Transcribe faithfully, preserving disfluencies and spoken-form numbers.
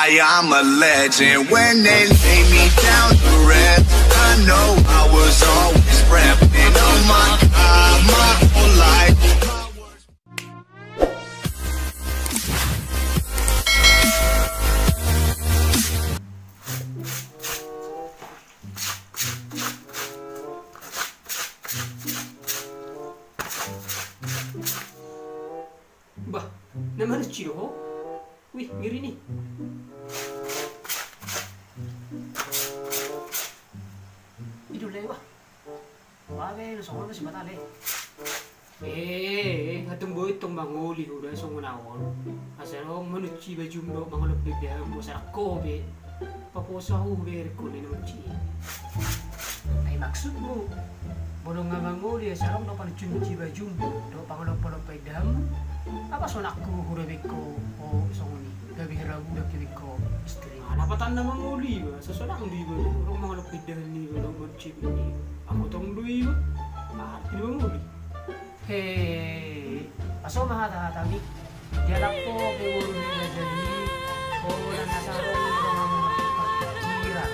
I am a legend. When they lay me down to rest, I know I was always prepping. Oh my God, my whole life. Bah, na manunci do ho? Wih, ngeri ni. Ido le, bah. Bah, be, songon on ma si Batale. Eh, eh, antong boi tong mangoli huda songon ahu on. Asa adong manunci bajum dohot mangolop indahanmu, asa adong ho be. Paposo ahu be, rek ho na manunci. Ai maksudmu, molo nga mangoli asa adong do panunci-nunci bajum dohot pangolop-olop indahanmu? Apa sonangku huda be ho, o, songon i, gabe hira budak be ho istri? Aha patanna mangoli iba, asa sonang do iba adong mangolop indahan niba dohot manunci bini niba? Anggo tong do iba, aha arti ni mangoli? He, paso ma hata-hatami. Dialap ho pe boru ni raja i, holan na sarongan do hamu marpikiran.